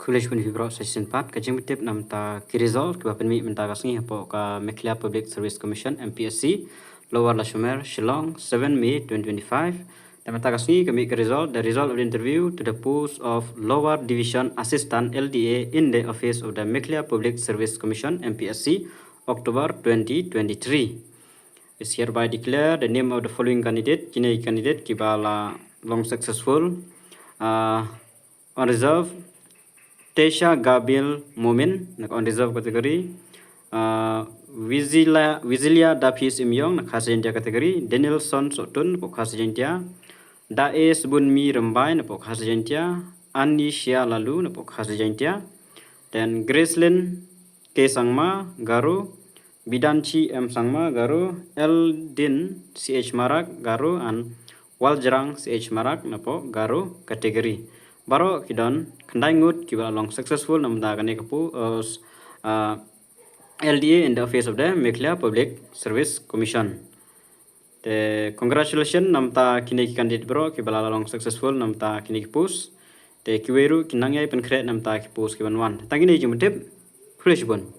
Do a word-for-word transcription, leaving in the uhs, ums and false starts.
Khublei shibun ïa phi baroh sa shisien pat. Ka jingpyntip namta ki result kiba pynmih mynta ka sngi hapoh ka Meghalaya Public Service Commission, M P S C, Lower Lashmer, Shillong, seven May twenty twenty-five. Te mynta ka sngi ka mih ka result, the result of the interview to the post of Lower Division Assistant L D A in the office of the Meghalaya Public Service Commission, M P S C, October twenty twenty-three. Is hereby declare the name of the following candidate. Kine candidate kiba la long successful. Uh, unreserved, Tesha Gabil Momin na ka unreserved category. Uh, Wizilia, Wizilia Dapis Imyong na Khasi Jaintia category. Danielson Sotun na ka Khasi Jaintia. Daes Bunmi Rembai na ka Khasi Jaintia. Anishia Lalu na ka Khasi Jaintia. Then Gracelyn K Sangma, Garo, Bidanchi M Sangma, Garo, Eldin C H Marak, Garo, and Waljrang C H Marak, napoh Garo category. Baroh ki don khyndai ngut kiba la long successful namta kane ka post, uh, L D A in the office of the Meghalaya Public Service Commission. Te congratulations namta kine ki candidate baroh kiba la long successful namta kine ki post. Te kiwei ruh kin nang ïai pynkhreh namta ki post kiban wan. Tang kine ki jingpyntip. Khublei shibun.